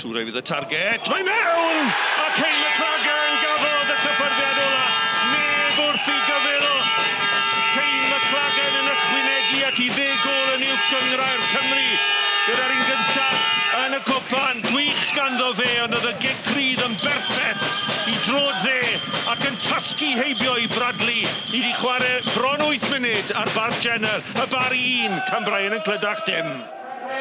Toure fydd y target. Mae mewn! A Kane McLagan gafodd y cyffyrddiad ola. Neb wrth i gyfyl o. Kane McLagan yn ychwanegu at i ddeg gôl yn uwch gynghrair Cymru. Gyda'r un gyntaf yn y cwpan. Gwych ganddo fe, ond oedd y gic rydd yn berffeth i drod dde ac yn tasgu heibio i Bradley i di chwarae bron 8 munud ar Barc Jenner. Y Bari 1, Cambrian yn Clydach dim.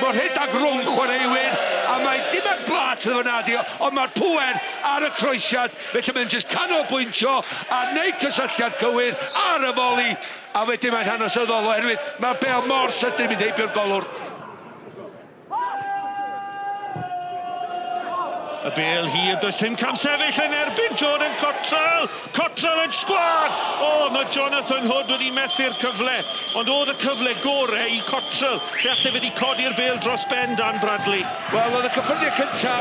Mae'r rhedeg rhwng chwaraewyr a mae dim ar blât iddo fo nadi ond mae'r pŵer ar y croesiad felly mae'n jyst canolbwyntio a neud cysylltiad cywir ar y foli a wedyn mae'n hanesyddol oherwydd mae'r bêl mor sydyn mynd heibio'r golwr. Y bêl hir, does dim camsefyll yn erbyn Jordan Cottrell. Cottrell yn sgwâr! O, mae Jonathan Hood wedi methu'r cyfle, ond oedd y cyfle gore i Cottrell, lle alle fe wedi codi'r bêl dros ben Dan Bradley. Wel, oedd y cyffyrddiad cynta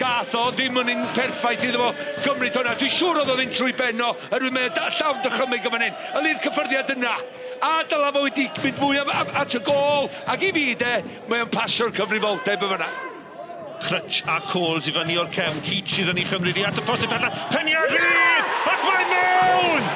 gath o ddim yn un perffaith iddo fo gymryd hwnna. Dwi'n siŵr oedd o ddim trwy ben o, oherwydd mae o llawn dychymyg yn fan hyn. Yli'r cyffyrddiad yna. A dyla fo wedi mynd mwy at y gôl, ac i fi de, mae o'n pasio'r cyfrifoldeb yn fanna. Crutch a Coles i fyny o'r cefn, Keach sydd yn ei chymryd i at y postyn pella, peniad rhydd, ac mae mewn!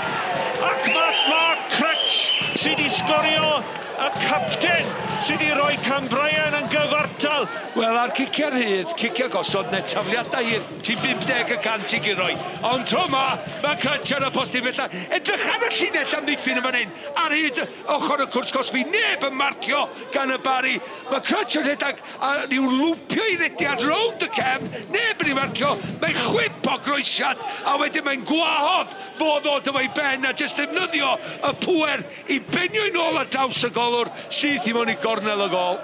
Ac mae Mark Crutch sydd wedi sgorio, y capten sydd wedi rhoi Cambrian yn gyfartal. Wel, ar ciciau rhydd, ciciau gosod neu tafliadau hir, ti'n 50 y cant i guro. Ond tro 'ma, mae Crutch ar y postyn pella. Edrych ar y llinell amddiffyn yn fan hyn, ar hyd ochr y cwrt cosbi, neb yn marcio gan y Bari. Mae Crutch yn rhedeg a rhyw lwpio i rediad rownd y cefn, neb yn ei farcio, mae'n chwip o groesiad, a wedyn mae'n gwahodd fo ddod efo'i ben a jyst defnyddio y pŵer i benio i nôl ar draws y golwr, syth i mewn i gornel y gôl.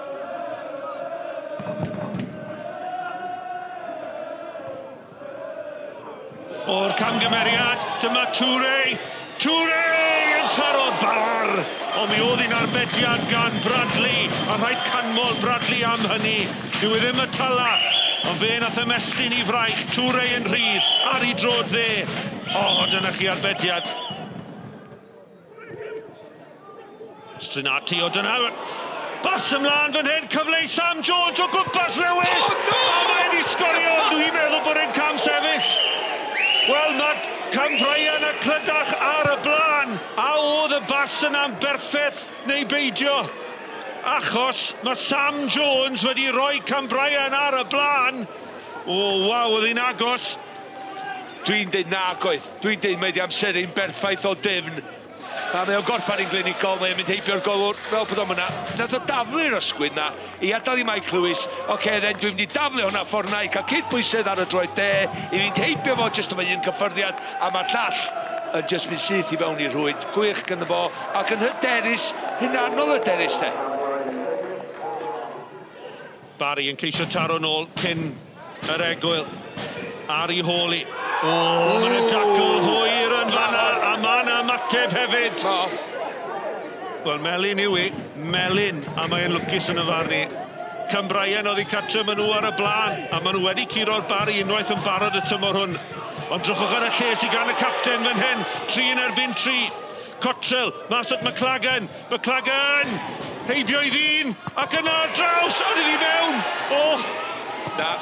O'r camgymeriad, dyma Toure. Toure yn taro'r bar! Ond mi oedd hi'n arbediad gan Bradley, a rhaid canmol Bradley am hynny. Dyw e ddim y tala, ond fe nath ymestyn i fraich. Toure yn rhydd, ar ei droed dde. O, dyna chi arbediad. Strinati, o dyna bas ymlaen fan hyn, cyfle i Sam Jones o gwmpas Lewis! Oh, no! A mae wedi sgorio, dwi'n meddwl bod e'n cam sefyll. Wel, mae Cam Bryan a Clydach ar y blaen. A oedd y bas yna'n berffaith neu beidio? Achos mae Sam Jones wedi rhoi Cam Bryan ar y blaen. O, waw, oedd hi'n agos. Dwi'n deud nag oedd. Dwi'n deud mae 'di amseru'n berffaith o dyfn. A mae o'n gorffan yn glinigol, mae o'n mynd heibio'r golwr fel bod o'm yna. Nath o daflu'r ysgwydd 'na i adael i Mike Lewis. Ocê then dwi'n mynd i daflu hwnna ffordd 'na i cael cydbwysedd ar y droed dde, i fynd heibio fo jyst efo un cyffyrddiad, a mae'r llall yn jyst mynd syth i fewn i'r rhwyd. Gwych gynno fo, ac yn hyderus, hunanol hyderus de. Barry yn ceisio taro nôl cyn yr egwyl. Ar ei hôl i. O, mae yna dacl hwyr yn fanna, a mae yna ymateb hefyd. Off. Wel, melyn yw i. Melyn, a mae'n lwcus yn y farn i. Cambrian oddi cartre, maen nhw ar y blaen, a maen nhw wedi curo'r Barry unwaith yn barod y tymor hwn. Ond drychwch ar y lle sydd gan y capten fan hyn, 3 yn erbyn 3. Cottrell, mas at McLagan, McLagan! Heibio i ddyn, ac yna ar draws, ond iddi mewn! O! Na.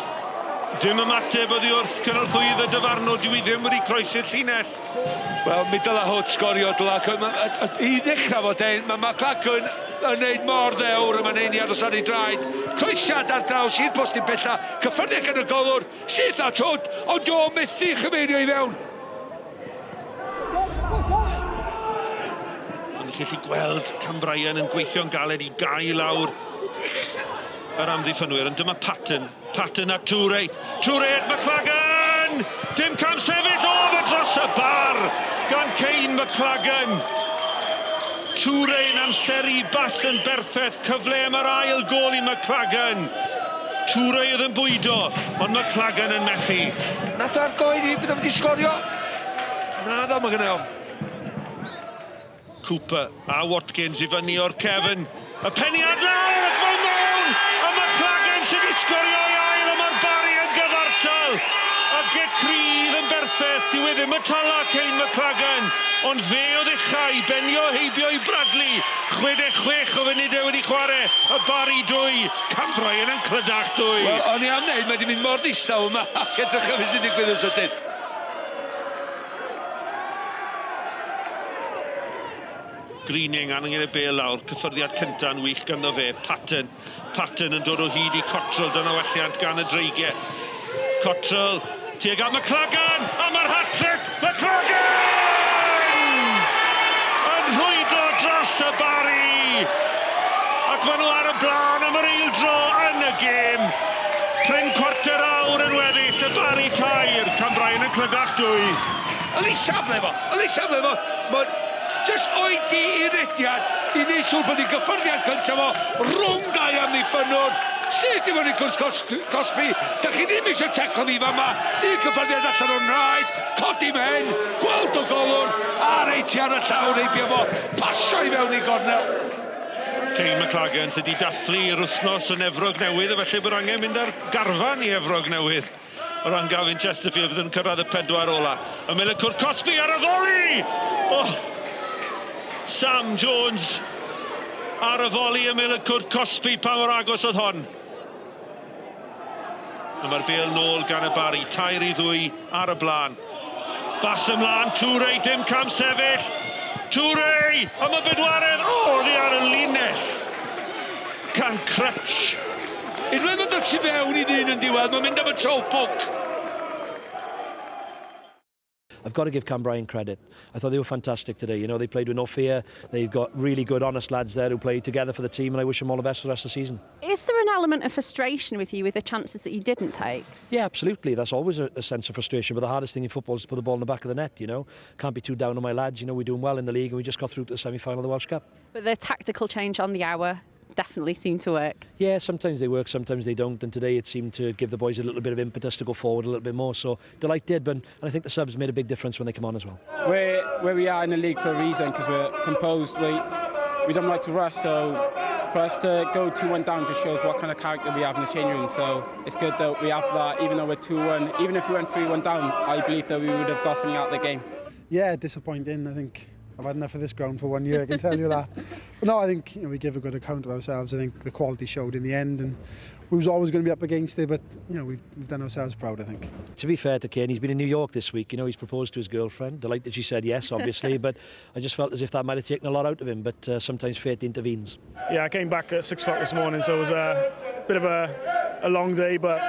Dim ymateb oddi wrth cynorthwyydd y dyfarnwr, dyw hi ddim wedi croesi'r llinell. Wel, mi dyla Hood sgorio, dyla. I ddechrau fo, de, mae McLagan yn neud mor ddewr yma neud ni aros ar ei draed. Croesiad ar draws i'r postyn pella, cyffyrddiad gan y golwr, syth at Hood, ond o methu chyfeirio i fewn. Ond chi'n gallu gweld Cam Bryan yn gweithio'n galed i gau lawr yr amddiffynwyr. Ond dyma Patton. Patton a Toure. Toure at McLagan! Dim cam sefyll! O, mae dros y bar gan Kane McLagan. Toure yn amseru bas yn berffaith. Cyfle am yr ail gôl i McLagan. Toure oedd yn bwydo, ond McLagan yn methu. Nath o argoeddi bydd o'n mynd i sgorio. Na ddo, mae gynna ofn. Cooper a Watkins i fyny o'r cefn. Y peniad lawr ac mae mewn! A McLagan sydd wedi sgorio ei ail a mae'r Barry yn gyfartal! A gic rydd yn berffeth. Dyw e ddim y tala Kayne McLaggon, ond fe oedd ucha i benio heibio i Bradley. 66 o funudau wedi chwarae, y Barri 2, Cambrian yn Clydach 2. Wel, o'n i am wneud, mae wedi mynd mor ddistaw yma, ac edrych ar beth sy'n digwydd yn sydyn. Greening angen y bêl lawr, cyffyrddiad cynta'n wych ganddo fe, Patton, Patton yn dod o hyd i Cottrell, dyna welliant gan y Dreigiau. Cottrell, tuag at McLaggon, a mae'r hat-trick, McLaggon! Yn rhwydo dros y Barri! Ac maen nhw ar y blaen am yr eildro yn y gêm. Prin cwarter awr yn weddill, y Barri 3, Cambrian yn Clydach 2. Oedd ei safle fo, oedd ei safle fo, mae'n just oedi i rediad i wneud siŵr bod ei gyffyrddiad cyntaf fo rhwng dau amddiffynnwr. Syth i mewn i cwrs cosbi, da chi ddim eisiau taclo fi fama, un cyffyrddiad allan o'r nhraed, codi mhen, gweld o golwr, a reit ar y llawr heibio fo, pasio i fewn i gornel. Kayne McLaggon sydd wedi dathlu yr wythnos yn Efrog Newydd, a felly bod angen mynd ar garfan i Efrog Newydd. O ran Gavin Chesterfield fydd yn cyrraedd y pedwar ola. Ymyl y cwrt cosbi ar y foli! Oh! Sam Jones ar y foli ymyl y cwrt cosbi, pa mor agos oedd hon. A mae'r bêl nôl gan y Barri, 3-2 ar y blaen. Bas ymlaen, Toure, dim cam sefyll. Toure, am y bedwaredd, o, oddi ar y linell. Gan Crutch. Unwaith mae'n dod tu fewn i ddyn yn diwedd, mae'n mynd am y toe poke. I've got to give Cambrian credit. I thought they were fantastic today. You know, they played with no fear. They've got really good, honest lads there who play together for the team, and I wish them all the best for the rest of the season. Is there an element of frustration with you with the chances that you didn't take? Yeah, absolutely. That's always a sense of frustration. But the hardest thing in football is to put the ball in the back of the net, you know. Can't be too down on my lads. You know, we're doing well in the league and we just got through to the semi-final of the Welsh Cup. But the tactical change on the hour definitely seemed to work. Yeah, sometimes they work, sometimes they don't. And today it seemed to give the boys a little bit of impetus to go forward a little bit more. So delighted, but and I think the subs made a big difference when they come on as well. We're where we are in the league for a reason, because we're composed. We don't like to rush, so for us to go 2-1 down just shows what kind of character we have in the changing room. So it's good that we have that, even though we're 2-1, even if we went 3-1 down, I believe that we would have got something out of the game. Yeah, disappointing. I think I've had enough of this ground for 1 year, I can tell you that. But no, I think, you know, we give a good account of ourselves. I think the quality showed in the end, and we was always going to be up against it, but you know, we've done ourselves proud, I think. To be fair to Kane, he's been in New York this week. You know, he's proposed to his girlfriend. Delighted she said yes, obviously, but I just felt as if that might have taken a lot out of him, but sometimes fate intervenes. Yeah, I came back at 6 o'clock this morning, so it was a bit of a long day, but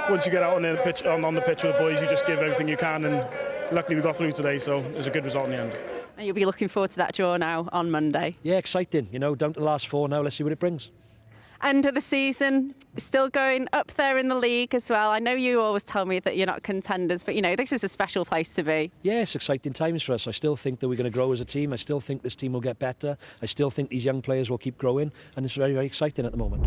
once you get out on the pitch, on the pitch with the boys, you just give everything you can, and luckily we got through today, so it was a good result in the end. And you'll be looking forward to that draw now on Monday. Yeah, exciting. You know, down to the last four now. Let's see what it brings. End of the season, still going up there in the league as well. I know you always tell me that you're not contenders, but you know, this is a special place to be. Yeah, it's exciting times for us. I still think that we're going to grow as a team. I still think this team will get better. I still think these young players will keep growing, and it's very, very exciting at the moment.